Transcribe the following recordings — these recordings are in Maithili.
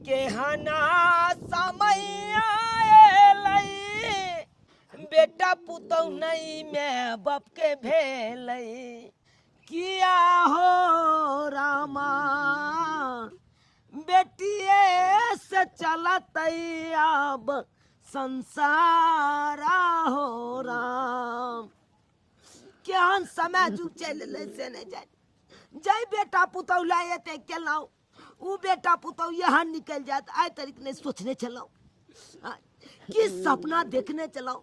केहना समय आएलै, बेटा पुतहु नहि माय बापके भेलै। किया हो रामा, बेटिए से चलतै अब संसारा हो राम। केहन समय जुग चलि एलै से नहि जानि। जाहि बेटा पुतहु लए एते केलहुँ, ओ बेटा पुतहु एहन निकलि जायत आइ तक नहि सोचने छलहुँ। की सपना देखने छलहुँ,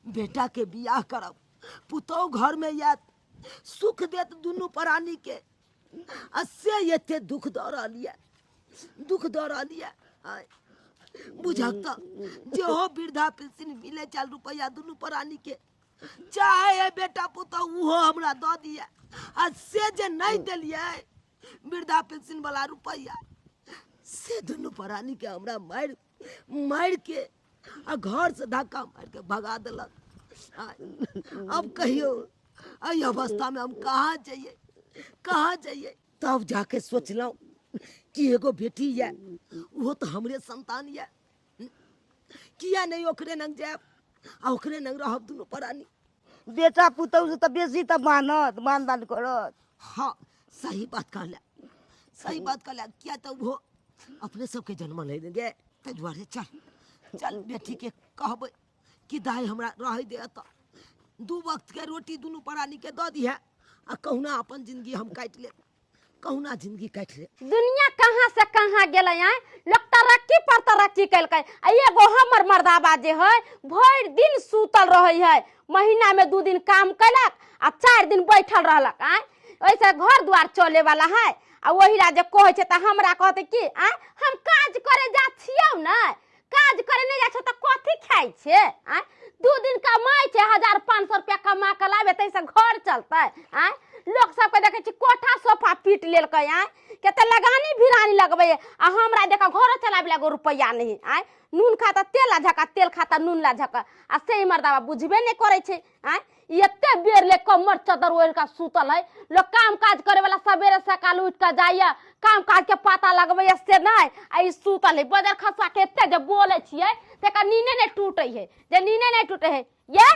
बेटाके बियाह करब, पुतहु घरमे आयत, सुख देत दुनू प्राणीके, आ से एते दुख दऽ रहल यऽ, दुख दऽ रहल यऽ। आँय, बुझक तऽ जेहो वृद्धा पेंशन मिलै छल रुपैआ दुनू प्राणीके, चाहे है बेटा पुतहु ओहो हमरा दऽ दिअ, आ से जे नहि देलियै वृद्धा पेंशन वाला रुपैआ, से दुनू प्राणीके हमरा मारि मारि के आ घर से धक्का मारि के भगा देलक। अब कहियो एहि अवस्था में हम कहाँ जाइए, कहाँ जाइए? तब जाके सोचलहुँ कि एगो बेटी यऽ, ओहो तऽ हमरे संतान यऽ, किया नहीं ओकरे नंग जायब आ ओकरे नंग रहब दुनू प्राणी। बेटा पुतहु से तऽ बेसी तऽ मानत, मानदान करत। हाँ, सही बात कहला, सही बात कहला। किया तऽ ओहो अपने सबके जन्म ले गे, ताहि दुआरे चल चल बेटी के कहबै कि दाइ हमरा रहै दे एतऽ, दू वक्त के रोटी दुनू प्राणी के दऽ दिहे आ कहुना अपन जिंदगी हम काटि लेब, कहुना जिंदगी काटि लेब। दुनिया कहाँ से कहाँ गेलै आँय, लोक तरक्की पर तरक्की केलकै, आ एगो हमर मर्दाबा जे है भरि दिन सुतल रहै है, महीना में 2 दिन काम केलक आ 4 दिन बैठल रहलक आँय, ओहिसँ घर द्वार चले वाला है। आ ओहि ला जे कहै छै तऽ हमरा कहतै कि आँय हम काज करे जा छियौ ने, काज करे नहि जाइ छै तऽ कथी खाइ छै आँय? 2 दिन कमाइ छै, 1500 रुपया कमा कऽ लाबे ताहिसँ घर चलतै आँय? लोक सबके देखै छी कोठा सोफा पीट लेलकै आँय, कते लगानी भिरानी लगबै, आ हमरा देख घरो चलाबै ला एगो रुपैआ नहि आँय? नून खाता तेल ला झका, तेल खाता नून ला झका, आ से मर्दाबा बुझबे नहि करै छै आँय? एते बेर ले कमर चदर ओढ़ि कऽ सुतल है। लोक काम काज करे वाला सवेरे सकाल उठि कऽ जाइए, काम काज के पता लगबैए से नहि, आ ई सुतल है। बजर खसुआ के एते जे बोलै छियै तकर नीने नहि टूटै है, जे नीने नहि टूटै है। ये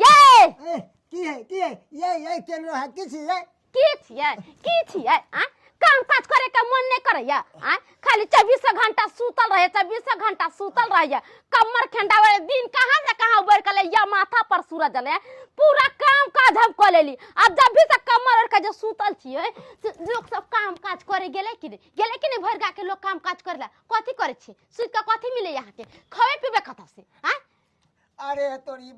ये ए, की है, की है? ये ये केन है, की छी ये? की छियै, की छियै आँय? काम काज करे के मन नहीं करैया आँय? खाली 24 घंटा सुतल रहे, 24 घंटा सुतल रहैया, कमर खेंडावे दिन कहाँ से कहाँ उबर के या माथा पर सूरज जले, पूरा काम काज हम कऽ लेली। अब जब भी से कमर ओढ़ के जे सुतल छियै से लोक सब काम काज करे गेलै कि नहीं, गेलै कि नहीं? भरि गा के लोक काम काज करेला, कथी करै छियै सुति के? कथी मिले अहाँके? खबे पीबे कतऽ से आँय? अरे तोरी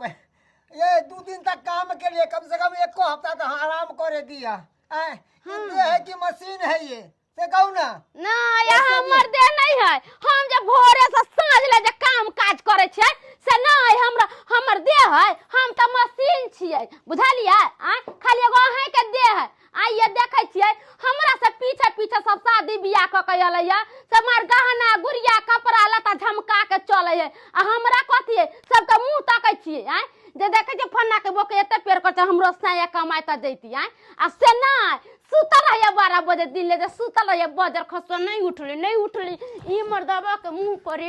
ये 2 दिन तक काम के लिए कम से कम एको हफ्ता तो आराम करे दिया। ऐ, ये देह है कि मशीन है ये से कहू ना। ना ये हमर देह नहीं है, हम जे भोरे से साँझ ले जे काम काज करे छियै से नहीं हमरा हमर देह है, हम तऽ मशीन छियै, बुझलियै आँय? खाली एगो अहें के देह है। आ ये देखै छियै हमरा से पीछे पीछे सब शादी बियाह कऽ के एलैया, सब मार गहना गुड़िया कपड़ा लत्ता झमका के चलै है, आ हमरा कथी है? सबके मुंह तकै छियै आँय, जे देखै छियै फन्ना के बोके एते पेड़ करतै हमरो साया कमाइ तऽ जैती आँय, आ से नहि सुतल रहैया 12 बजे दिन ले जे सुतल रहैया, बजर खसुआ नहि उठली, नहि उठली, ई मर्दबा के मुंह पर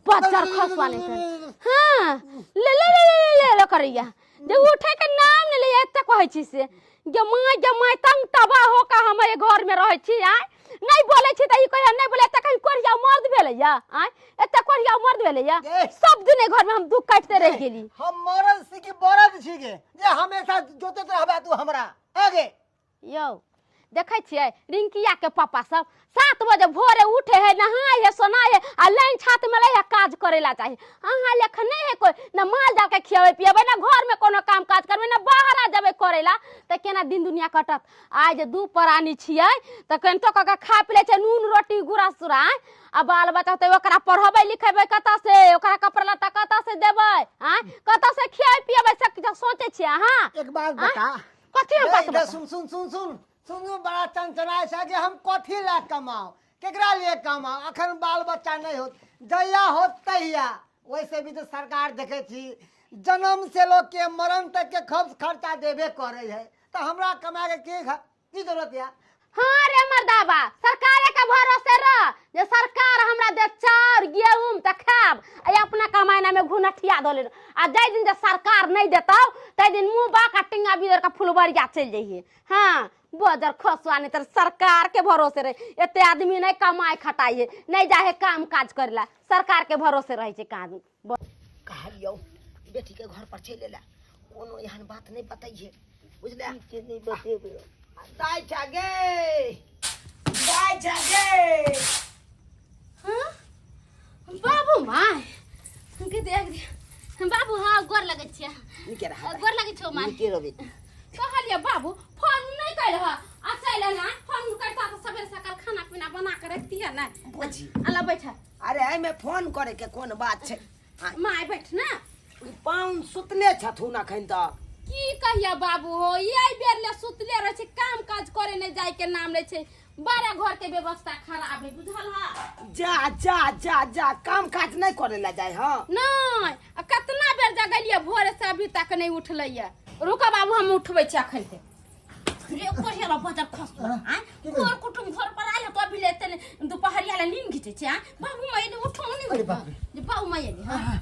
बजर खसुआ नहीं कर। हाँ, ले ले ले ले ले ले करैया जे उठे के नाम नहीं ले, एते कहै छी से गे माय गे माय तंग तबाह हो के हम एहि घर में रहै छी आँय, नहीं बोलै छी तऽ ई कहैया नहीं बोले, एते कहीं कोरिया मर्द भेलैया आँय, एते कोरिया मर्द भेलैया, ए। सब दिन एहि घर में हम दुख काटते रहि गेली। हम मरद छी कि बरद छी गे जे हमेशा जोतैत रहबे तू हमरा आगे? यौ देखै छियै रिंकिया के पापा सब 7 बजे भोरे उठे है, नहाय है, सोनाय है, आ लाइन छात में लै है काज करे ला चाही। अहाँ लेखन नहीं है कोई, न माल जाल के खियाबै पियाबै, न घर में कोनो काम काज करबै, न बाहर आ जेबै करे ला, तऽ केना दिन दुनिया कटत? आइ जे 2 प्राणी छियै तऽ कनितो कऽ के खा पी लै छै नून रोटी गुड़ा सुरा, आ बाल बच्चा होतै ओकरा पढ़ेबै लिखेबै कतऽ से, ओकरा कपड़ा लत्ता कतऽ से देबै आँय, कतऽ से खियाबै पियाबै, से किछु सोचै छियै अहाँ? एक बात बता। कथी हम ए, बात इधर बता? सुन सुन सुन सुन सुन सुन, बड़ा चंचनाय छै जे हम कथी लए कमाउ, केकरा लिए कमाउ, अखन बाल बच्चा नहि होत, जहिया होत तहिया। वैसे भी तऽ सरकार देखै छी जन्म से लोग के मरण तक के खर्च खर्चा देबे करै है, तऽ हमरा कमाए के की जरूरत या? हाँ रे मर्दाबा, सरकारे के भरोसे रह। चले आ जाहि दिन जे सरकार नहीं देतौ ताहि दिन मुँह बाक आ टिंगा बिदर का फुलबरिया चलि जइहे। हाँ बजर खसुआ नहीं तर सरकार के भरोसे रहे, एते आदमी नहीं कमाए खटाई है, नहीं जाहे काम काज करेला, सरकार के भरोसे रहे छै काम। कहलियौ बेटी के घर पर चलि एला, कोनो एहन बात नहीं बतैहे, बुझले? के नहीं बतेबै। दाइ छा गे, दाइ छा गे। हाँ? बाबू माय के देख दे बाबू। हाँ गोर लगै छियै। नीके रह। गोर लगै छौ माय। नीके रहबै। कहलियै बाबू फोन नहि कैल ह आ चलि एना, फोन करता तऽ सबेरे सकाल खाना पीना बना के रखतियै ने। बुझी। अला बैठ। अरे एहिमे फोन करे के कोन बात छै? आँय, माय बैठ ना। ई पाहुन सुतले छथुन अखन तक? की कहिया बाबू हो, यही बेर ले सुतले रहै छै, काम काज करे नहि जाय के नाम लै छै। बड़ा घर के व्यवस्था खराब है, बुझल है? जा जा जा जा, काम काज नहीं करे ला जाय। हाँ नहीं, आ कतना बेर जगलियै भोरे से अभी तक नहीं उठलैया। रुका बाबू, हम उठबै छी अखन ते। रे कोठिया बजर खस आय, कोर कुटुम घर पर आयल तो अभी लेते ने दुपहरिया ला नींद घिचै छै। आय बाबू माय ने उठो नहीं। अरे बाप रे। जे बाबू माय एली। हां हां।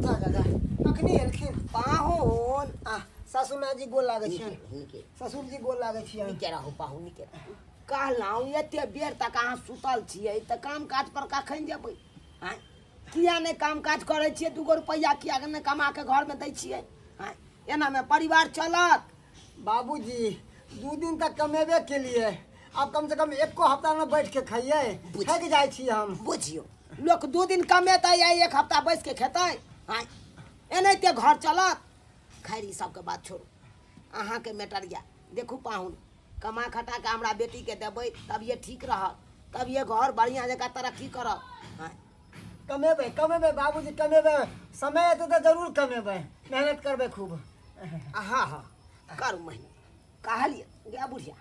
जा जा जा, अखनी एलखिन। पाहुन। आ सासू माँ जी गोर लागै छियनि। नीके। ससुर जी गोर लागै छियनि। नीके रहू पाहुन, नीके रहू। कहलहुँ एते बेर तक अहाँ सुतल छियै तऽ काम काज पर कखन जेबै? आँय, किया नहि काम काज करै छियै? दूगो रुपैआ किया नहि कमा के घरमे दै छियै? आँय, एनामे परिवार चलत? बाबूजी, 2 दिन तक कमेबे केलिए, आब कम से कम एको हफ्ता न बैठ के खाइए। थक जाइ छी हम। बुझियौ, लोक 2 दिन कमेतै आ एक हफ्ता बैस के खेतै? आँय, एनाहिते घर चलत? खैर, ई सबके बात छोड़ू, अहाँके मैटर यऽ। देखू पाहुन, कमा खटा के हमरा बेटीके देबै तभिए ठीक रहत, तभिए घर बढ़िआँ जकाँ तरक्की करत। आँय। कमेबै, कमेबै बाबूजी, कमेबै। समय एतै तऽ जरूर कमेबै, मेहनत करबै खूब। हाँ हाँ, करू मेहनत। कहलियै गे बुढ़िया,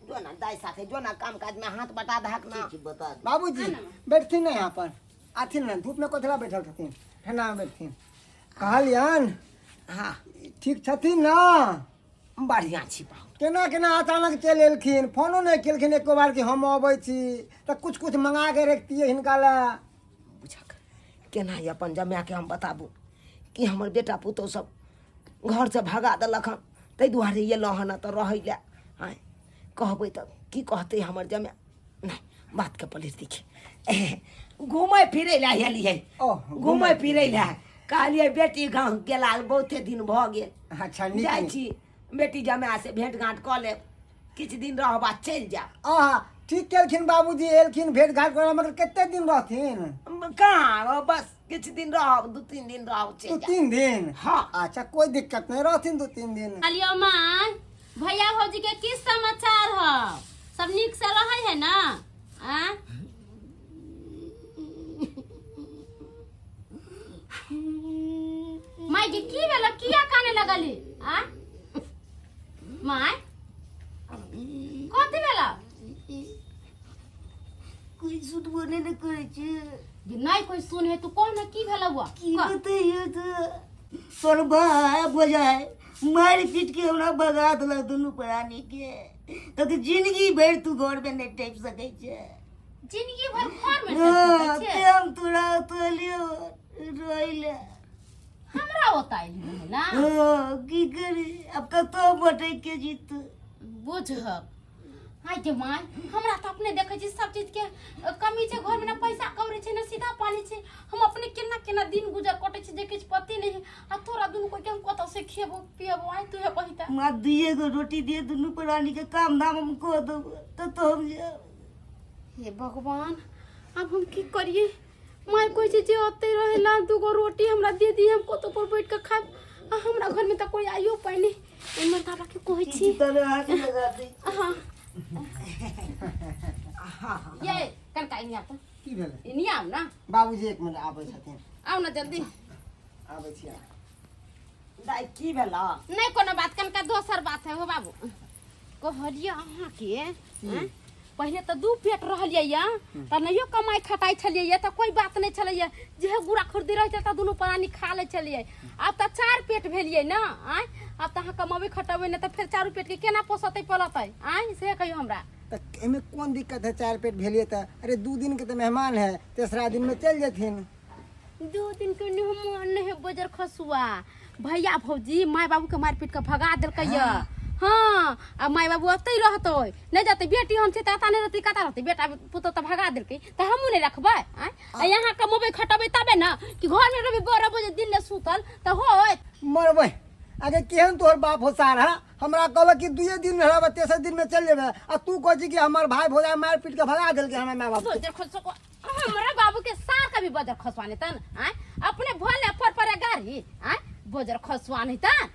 जो ना दाइ साथे जो ना, काम काज में हाथ बटा दहक ना। ठीक बता दे। बाबूजी, बैठथिन ना यहाँ पर, आथिन ना, धूप में कथला बैठल छथिन, ठंडा में बैठथिन। कहलियन हाँ। ठीक छथिन ना? बढ़िआँ छी पाहुन। केना केना अचानक चलि एलखिन, फोनो नहि केलखिन एको बार कि हम अबै छी, तऽ कुछ कुछ मंगा के रखतियै हिनका लए। बुझक केना ई अपन जमाएके हम बताबू कि हमर बेटा पुतहु सब घरसँ भगा देलक हन, ताहि दुआरे एलहुँ हन एतऽ रहै लए। आँय, कहबै तऽ की कहतै हमर जमाए? नहि, बातके पलटि दै छी, घुमै फिरै लए एलियै। ओ। घुमै फिरै लए कहलियै, बेटी गाँव गेला बहुते दिन भऽ गेल। अच्छा, नीक। जाइ नीक। छी, बेटी जमाए से भेँट घाँट कऽ लेब, किछु दिन रहब आ चलि जायब। आहा, ठीक केलखिन बाबूजी, एलखिन भेंट घाट करऽ, मगर कते दिन रहथिन? कहाँ, बस किछु दिन रहब, 2-3 दिन रहब, दू चलि जायब। 3 दिन? हाँ। अच्छा, कोई दिक्कत नहीं, रहथिन 2-3 दिन। कहलियो माँ, भैया भौजी के की समाचार ह? सब नीक से रहै है ना? आ माय के की भेल? किया काने लगली? आ माय, कथी भेल? कोई सुनबो नहि ने करै छै। जे नहीं कोई सुन है, तू कह ना, की भेल हुआ? की बतैयो, तऽ तोर भाय भजाय मारि पीट के हमरा भगा देलक दुनू प्राणी के, तऽ जिंदगी भरि तू घर में नहि टपि सकै छै। जिंदगी भर घर में हाँ, टपि ते सकै छै? हम तोरा ओतऽ रहै लए। हमरा ओतऽ आइल ना? हाँ, की करी, आब कतऽ भटक के जीत। बुझहक आइ के माय, हमरा तऽ अपने देखै छी सब चीज के कमी छै घरमे, ना पैसा कौड़ी छै, ना सीधा पानी छै। हम अपने केना केना दिन गुजर कटै छै जे किछु पते नहि है, आ तोरा दुनू कोई के हम कतऽ से खेबो पियबो? आइ तू कही तऽ। माँ, दुइए गो रोटी दिए दुनू प्राणी के, काम धाम हम कऽ देबो तऽ तो हम जायब। हे भगवान, आब हम की करिए? माय कहै छै जे ओतै रहै ला दूगो रोटी हमरा दे दी, हम कतौ पर बैठ के खायब, आ हमरा घरमे तऽ कोई आइयो पाइ नहि। एहि मर्दाबा के कहै छी। तोरे हाथ लगा दे। हाँ ये कनका इन्हीं आता। की भेलै? इन्हीं आउ ना। बाबूजी, एक मिनट, आबै छथिन। आउ ना जल्दी। आबै छी। दाइ, की भेल? नहीं कोनो बात, कनका दोसर बात है हो बाबू। कहलियै अहाँके आँय? पहिले तऽ दू पेट रहलियै या तऽ नहियो कमाइ खटाइ छलियै या तऽ कोई बात नहि छलैया, जे गुड़ा खुर्दी रहै छलै तऽ दुनू प्राणी खा लै छलियै। आब तऽ चारि पेट भेलियै ने। आँय, आब तऽ अहाँ कमेबै खटेबै नहि तऽ फेर चारू पेटके केना पोसतै पलतै? आँय, से कहियौ हमरा। तऽ एहिमे कोन दिक्कत है? चारि पेट भेलियै तऽ अरे 2 दिन के तऽ मेहमान है, तेसरा दिन में चलि जेथिन। 2 दिन के मेहमान नहीं है बजर खसुआ। भैया भौजी माय बाबू के मार पीट के भगा देलकै ये। हाँ, आ माय बाबू ओतै रहतै, नहि जतै। बेटी हम छै तऽ एतऽ नहि रहतै, कतऽ रहतै? बेटा पुतोह तऽ भगा देलकै तऽ हमहूँ नहि रखबै? आँय, आ यहाँ कमेबै खटबै तबे ने कि घरमे रहबै 12 बजे दिन ले सुतल तऽ होत? मरबै आगे, केहन तोहर बाप होसार है। हमरा कहलक कि दुइये दिन में रहबै, तेसर दिन में चल जेबै, आ तू कहै छी कि हमर भाई भौजाई मारि पीट के भगा देलकै हमरा माय बाप के। बजर खसुआ हमरा बाबू के सार कभी बजर खसुआ नहीं तन? आँय, अपने भले पर पर गाड़ी। आँय, बजर खसुआ नहीं तन।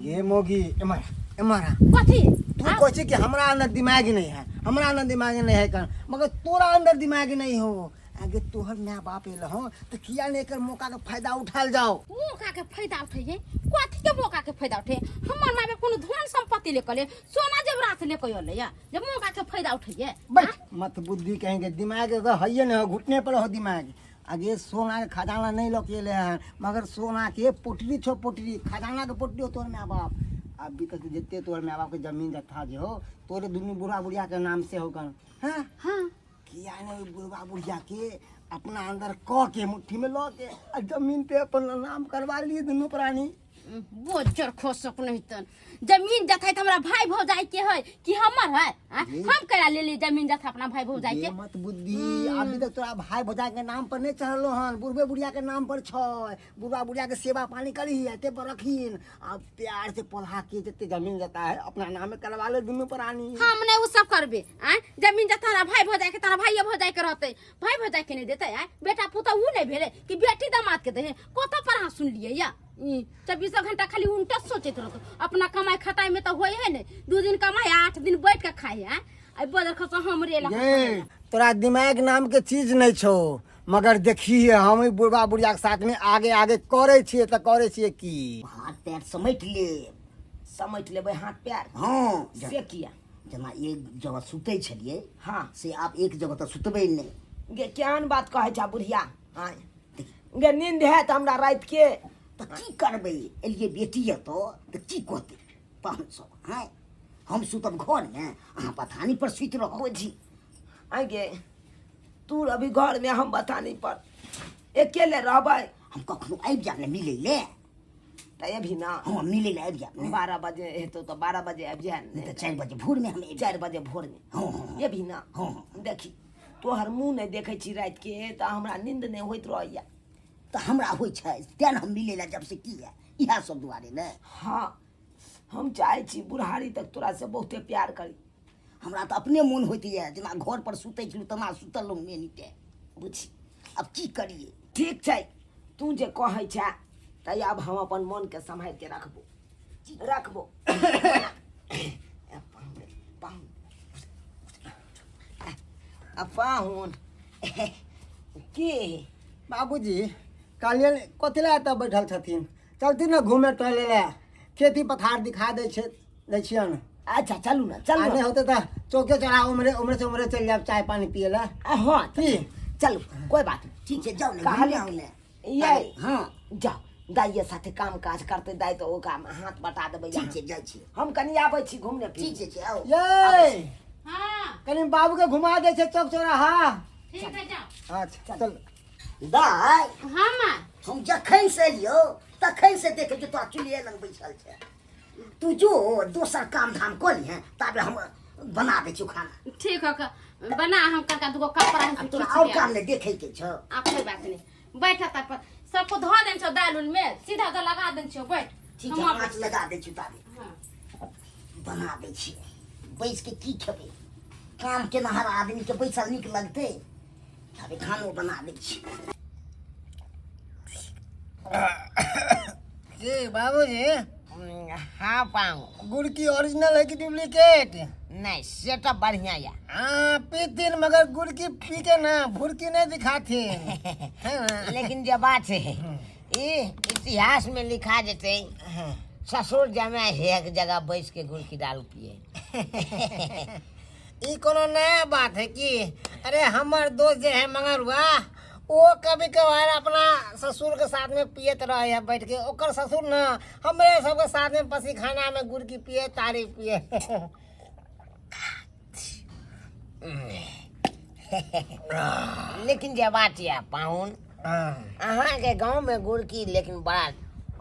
ये मोगी, एमहर एमहर आ। कथी? तू कहै छी कि हमरा अंदर दिमाग नहीं है, हमरा अंदर दिमाग नहीं है कर, मगर तोरा अंदर दिमाग नहीं हो। आगे तोहर माय बाप एल हो तो किया नहीं एकर मौका के फायदा उठाल जाओ? मौका के फायदा उठैये? कथी के मौका के फायदा उठे? हमर माय बाप कोनो धन संपत्ति ले कले, सोना जेवरात ले के अलै जे मौका के फायदा उठैये? बैठ, मत बुद्धि कहेंगे, दिमाग अगर है नहीं हो, घुटने पर हो दिमाग। आगे सोना के खजाना नहीं लऽ के एले हैं, मगर सोना के पोटरी छो, पोटरी, खजाना के पोटरी हो तोहर माय बाप। अभी तक जितने तोहर माय बाप के जमीन जत्था जे हो, तोरे दुनू बूढ़ा बुढ़िया के नाम से हो गन। हाँ। हाँ। किया नहीं ओहि बुढ़वा बुढ़िया के अपना अंदर क के मुट्ठी में लऽ के आ जमीन पे अपन नाम करवा लिए दुनू प्राणी? बोजर खोसक नहीं तन, जमीन जथा त हमरा भाई भौजाई के है कि हमर है? आँ? हम करा ले ली जमीन जथा अपना भाई भौजाई ये के? मत बुद्धि, अभी तक तोरा भाई भौजाई के नाम पर नहीं चढ़लो हन, बुढ़बे बुढ़िया के नाम पर छै। बुढ़वा बुढ़िया के सेवा पानी करी, एते पर रखीन आ प्यार से पोल्हा के जते जमीन जता है अपना नाम में करवा ले दुनू प्राणी। हम नहीं उ सब करबे। आँ, जमीन जथा हमरा भाई भौजाई के, तारा भाई भौजाई के रहते, भाई भौजाई के नहीं देते। आँ, बेटा पुतहु उ नहीं भेले कि बेटी दामाद के दे? कत पर अहाँ सुनलिए या? ई 24 घंटा खाली उल्टा सोचैत रहतो। अपना कमाई खटाई में तो होय है ने, 2 दिन कमाई, 8 दिन बैठ के खाए है। आई बदर खसा हमरे ला। ये तोरा दिमाग नाम के चीज नहीं छो, मगर देखिए हम ई बुढ़वा बुढ़िया के साथ में आगे आगे करे छियै तऽ करे छियै की? हाथ पैर समेट लेब। समेट लेबै हाथ पैर? हँ। से किया? जेना एक जगह सुतै छलियै, से आब एक जगह तऽ सुतबै नहि। गे, केहन बात कहै छा बुढ़िया? आँय गे, नींद हैत हमरा राति के? तऽ की करबै, एलियै बेटी एतऽ तऽ की कहतै पाहुन सब? आँय, हम सुतब घरमे, अहाँ बथानी पर सुति रहब। बुझी, आँय गे, तू अभी घर में, हम बतानी पर अकेले रहबै? हम कखनो आबि जायब ने मिलै ले। तऽ अभी ना? हँ, मिलै ले आबि जायब ने। 12 बजे हेतौ तऽ 12 बजे आबि जाए। नहि तऽ 4 बजे भोरमे हम आबि जायब। 4 बजे भोरमे? हँ। अभी ना? हँ। देखी, तोहर मुँह नहि देखै छी रातिके तऽ हमरा नींद नहि होइत रहैया। तऽ हमरा होइ छै, तेँ ने हम मिलै लए जब से की है, इएह सब दुआरे ने। हँ, हम चाहै छी बुढ़ारी तक तोरासँ बहुते प्यार करी। हमरा तऽ अपने मोन होइत यऽ जेना घर पर सुतै छलहुँ तेना सुतल रहूँ एनिटे। बुझी। आब की करियै? ठीक छै, तू जे कहै छै तऽ आब हम अपन मोनके सम्हारि के रखबो, रखबो। पाहुन, पाहुन, आ पाहुन की? बाबूजी, कहलियनि कथी लए एतऽ बैठल छथिन? चलथिन ने घूमे टहले लए, खेती पथार दिखा दै छै, दै छियनि। अच्छा, चलू ने। आ चलू नहि ने। होतै तऽ चौके चौराहा उम्हरे उम्हरे से उम्हरे चलि जायब चाय पानी पिए लए। हँ। की? चलू, कोई बात नहीं। ठीक छै, जाउ ने। कहलियै। घुमि आउ ने। ये हँ। जाओ, दाइये साथे काम काज करते दाइ तऽ ओकरा हाथ बटा देबै। ठीक छै, जाइ छी। हम कनि आबै छी घूमने ठीक फिरने। छै, आउ। ये हाँ। कनि बाबूके घुमा दै छै चौक चौराहा। ठीक है, जाओ। अच्छा, चल। दाइ। हाँ माँ। हम जखन से एलियौ तखन से देखै छियौ, तोरा चुल्हिए लग बैसल छै। तू जो दोसर काम धाम कऽ लिहें, ताबे हम बना दै छियौ खाना। ठीक है, बना, हम कनका दूगो कपड़ा है आ से तोरा खींच और के। काम नहि देखै के छौ? आ कोई बात नहीं, बैठ पर सबको धो देन छौ, दाल उल में सीधा तो लगा देन छौ, बैठ। ठीक हम छै। आबै। आँच लगा दै छियौ ताबे। हाँ। बना दै छियै। बैस के की खेबै? काम केनहार आदमीके बैसल नीक लगतै? ताबे खानो बना दै छियै। जी बाबूजी। हाँ पाऊँ। गुड़ की ओरिजिनल है कि डुप्लीकेट? नहीं, से तो बढ़िया या। हाँ, पीथिन मगर गुड़ की पी के ना भुरकी नहीं दिखाथिन, है ना? लेकिन जे बात है, ई इतिहास में लिखा जेते, ससुर जमाय एक जगह बैस के गुड़ की दारू पिए। ई कोनो नया बात है कि? अरे, हमर दोस्त जे है मंगरुआ, वो कभी कभार अपना ससुर के साथ में पियत रहे है बैठ के। ओकर ससुर न हमरे सबके साथ में पसीखाना में गुड़ की पिए, तारी पिए। लेकिन जे बात या पाहुन, हाँ। अहाँके गाँवमे गुड़की लेकिन बड़ा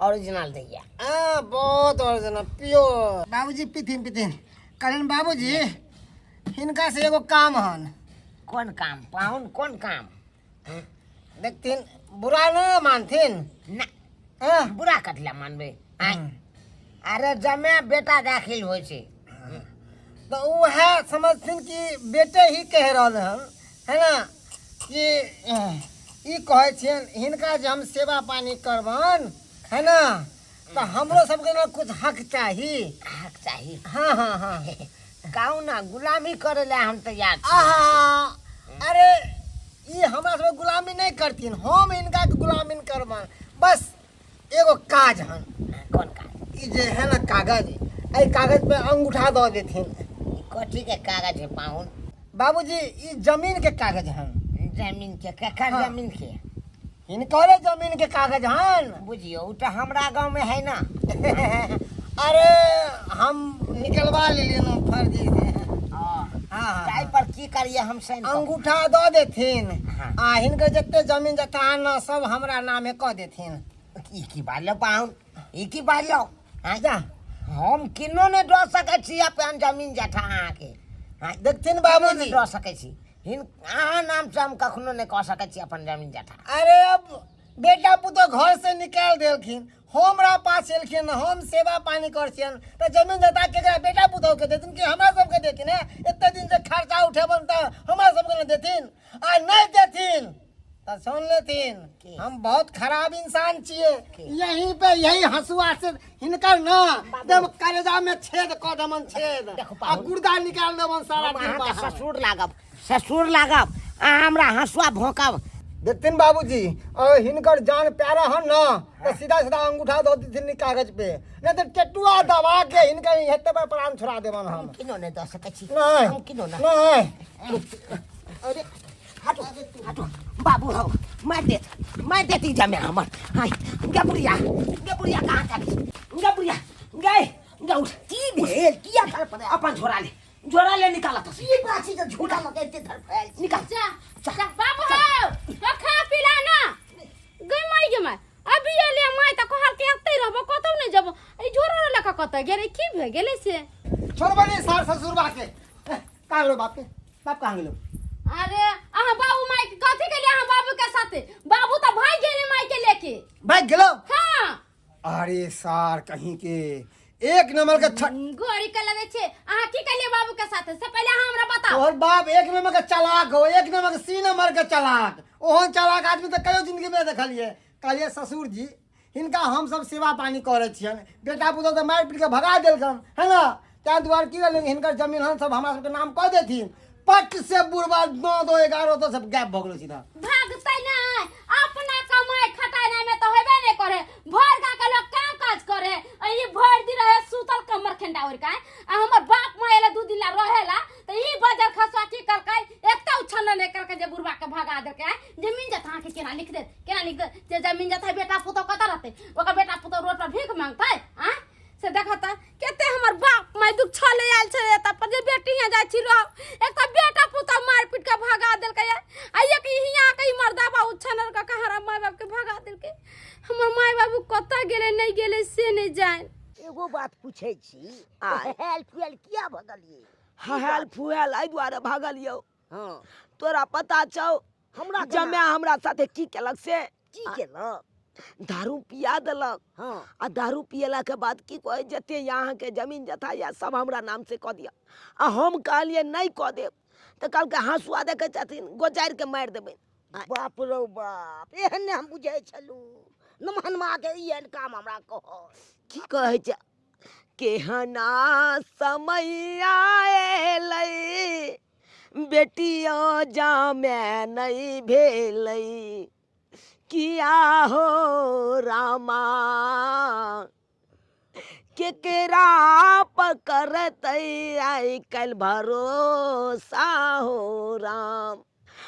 ओरिजिनल दैया। हाँ, बहुत ओरिजिनल प्योर। बाबूजी पीथिन पीथिन। कहलिन बाबूजी हिनका से एगो काम हन। कोन काम पाहुन, कोन काम? देखथिन बुरा न मानथिन। ना। हाँ? बुरा कथी ला मानबै? आँय? अरे जमे बेटा दाखिल होइ छै तो वह समझथिन कि बेटे ही कह रहल हन, है ना, कि ई कहै छियन हिनका जे हम सेवा पानी करबन, है ना, तो हमरो सबके ना कुछ हक चाही। हक चाही? हाँ हाँ हाँ। कहू ना, गुलामी करे ला हम तैयार छी। आहा, अरे ई हमरा सबके गुलामी नहीं करथिन, हम हिनका के गुलामी करबन। बस एगो काज हन। कोन काज? ई जे है ना कागज, एहि कागज पे अंगूठा दऽ देथिन। ई कथी के कागज है पाहुन? बाबूजी ई जमीन के कागज हन। जमीन के? केकर? हाँ। जमीन के? हिनकरे जमीन के कागज हन। बुझियो उ तऽ हमरा गाँव में है ना। अरे हम निकलवा लेलियै ना फर्जी से। हाँ। हाँ। ताहि पर की करिए हम साइन कऽ? अंगूठा दऽ देथिन। हाँ। आ हिनकर जते जमीन जथा हन ना सब हमरा नामे कऽ देथिन। ई की बाजलो पाहुन, ई की बाजलो? हाँ? जा। हम किनो नहि दऽ सकै छी अपन जमीन जथा अहाँके। हाँ? देखथिन किनो बाबूजी। नहि दऽ सकै छी हिन अहाँ नाम से, हम कखनो नहि कऽ सकै छी अपन जमीन जथा। अरे अब बेटा पुतोह घर से निकाल देलखिन, हमरा पास एलखिन, हम सेवा पानी कर छियन, तऽ जमीन जथा केकरा बेटा पुतोह के देथिन कि हमरा सबके देथिन? है एते दिन से खर्चा उठेबन तऽ हमरा सबके ने देथिन? आ नहीं देथिन तऽ सुन लेथिन, की? हम बहुत खराब इंसान छियै। की? यहीं पे यही हंसुआ से हिनकर ना एकदम कलेजा में छेद कऽ देबन, छेद। देखो आ पाहुन। गुर्दा निकाल देबन सारा। हम अहाँके बाहर। ससुर लागब, ससुर लागब, अहाँ हमरा हंसुआ भोंकब? देखथिन बाबूजी, अगर हिनकर जान प्यारा हन ना तो सीधा सीधा अंगूठा दऽ देथिन कागज पे, नहीं तो टेटुआ दबा के हिनकर हेते पर प्राण छोड़ा देबन हम। किनो नहि दऽ सकै छी। नहीं। हम किनो ना। नहीं। अरे हटो हटो बाबू, हो मार देत, मार देत ई जमे हमर। हाय गे बुढ़िया, गे बुढ़िया, कहाँ चली गे बुढ़िया? गे गे उठ। की भेल? किया धड़फड़ायल? अपन झोरा ले, झोरा ले, निकाल तो। की बात छै जे झोरा लऽ के एते धड़फड़ायल छी? निकाल। जा जा बाबू, हो तो खा पीला ना। गई माई, गे माई, अभी एले माई तऽ कहल के एते रहबो, कतौ नहि जेबो। ई झोरो लऽ कऽ कतऽ गेलै? की भए गेलै से? छोड़बे नहीं सार ससुरबा के। कहाँ गेलो बाप के? बाप कहाँ गेलो? अरे अहाँ बाबू माई के कथी केलिए? अहाँ बाबू के साथे, बाबू तऽ भागि गेलै माई के लेके। भाग गेलो? हाँ। अरे सार कहीं के एक नंबर के गोरी के लगे छे। अहाँ की केलिए बाबू के साथे से पहले अहाँ हमरा बताओ। तोहर बाप एक नंबर के चालाक हो, एक नंबर के, सी नंबर के चालाक। ओहन चालाक आदमी तऽ कहियो जिंदगी में देखलिए। कहलिए ससुर जी हिनका हम सब सेवा पानी करै छियनि, बेटा पुतोह तऽ मारि पीट के भगा देलकन है ना, ताहि दुआरे की कहलियनि हिनकर जमीन हम सब हमरा सबके नाम कऽ देथिन। पट से बुढ़बा 9 2 11 तो सब गायब भऽ गेलो सीधा। भागतै नै, अपना कमाई खटाई नै में तऽ हेबे नै करे। भर गा के लोग काम काज करे, आ ई भरि दिन रहे सुतल कमर खेंडा ओढ़ के। आ हमर बाप माय एले 2 दिन ला रहेला तऽ ई बजर खसुआ की कलकै, एकटा उछल नै कलकै जे बुढ़बा के भगा देलकै। जमीन जथा अहाँके केना लिख देत, केना लिख देत जे जमीन जथा? बेटा पुतोह कतऽ रहतै? ओकर बेटा पुतोह रोड पर भीख मांगतै? आँय से देखत केते हमर बाप माय दुख छले आयल छले एतऽ पर जे बेटी हियाँ जाइ छी रह। एक तऽ बेटा पुतोह मारि पीट के भगा देलकै, आ एक हियाँ के ई मर्दाबा उछनल के कहारा माय बाप के भगा देलकै। हमर माय बाबू कतऽ गेलै नहि गेलै से नहि जानि। एगो बात पूछै छी, आय। हेल फुएल किया भगलियै? हहल फुहल एहि दुआरे भागल यौ। हाँ। तोरा पता छौ हमरा केना? जमे हमरा साथे की केलक से? की केलक? दारू पिया देलक। हाँ। आ दारू पियला के बाद की कहै, जते अहाँके जमीन जथा या सब हमरा नाम से कऽ दिअ। आ हम कहलियै नहि कऽ देब, तऽ कहलकै हँसुआ देखै छथिन, गोजारि के मारि देबै। बाप रौ बाप, एहन नहि हम बुझै छलहुँ नमहनमा के ई एहन काम हमरा कहल। की कहै छै, केहना समय आएलै, बेटियो जामे नहि भेलै, किया हो रामा, केकरा पकड़तै आइ काल्हि भरोसा हो राम?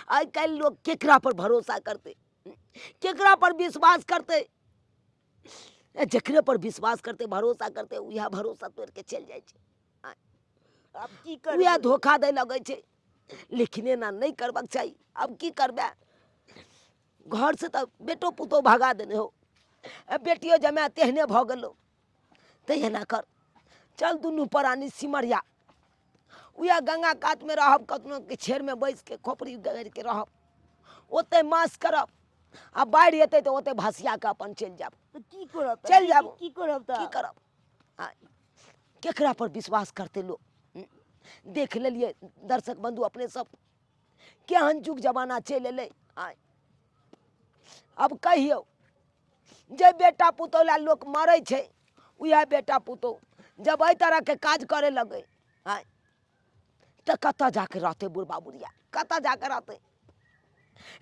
आइ काल्हि लोक केकरा पर भरोसा करतै, केकरा पर विश्वास करतै? जकरे पर विश्वास करतै, भरोसा करतै, उएह भरोसा तोड़ि के चलि जाइ छै। आब की उएह करबै? धोखा दै लगै छै। लेकिन एना नहि करबाक चाही। आब की करबै? घरसँ तऽ बेटो पुतोहु भगा देने हौ आ बेटियो जमाए तेहने भऽ गेलौ तऽ एना कर चल दुनू प्राणी सिमरिया उएह गंगा कातमे रहब कतनो के छेरमे बैस के खोपड़ी गाड़ि के रहब ओतहि मास करब आ बाढ़ि एतै तऽ ओतहि भसिया कऽ अपन चलि जायब तऽ की करब तऽ? चलि की- जायब। की करब तऽ की करब आ केकरा पर विश्वास करतै लोक देख लेलियै दर्शक बन्धु अपने सब केहन युग जमाना चलि एलै आँय अब कहियौ जे बेटा पुतोहु लए लोक मरै छै उएह बेटा पुतोहु जब एहि तरहके काज करय लगै आँय तऽ कतऽ जाके रहतै बुढ़बा बुढ़िया कतऽ जाके रहतै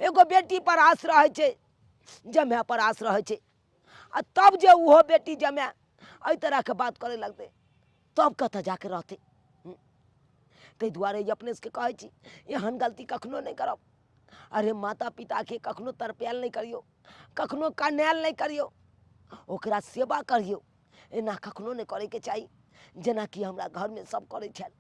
एगो बेटी पर आस रहै छै जमाए पर आस रहै छै आ तब जे ओहो बेटी जमाए एहि तरहके बात करय लगतै तब कतऽ जाके रहतै ताहि दुआरे अपने सबके कहै छी एहन गलती कखनो नहि करब अरे माता पिताके कखनो तड़पायल नहि करियौ कखनो कनायल नहि करियौ ओकरा सेवा करियौ एना कखनो नहि करैके चाही जेनाकि हमरा घरमे सब करै छथि।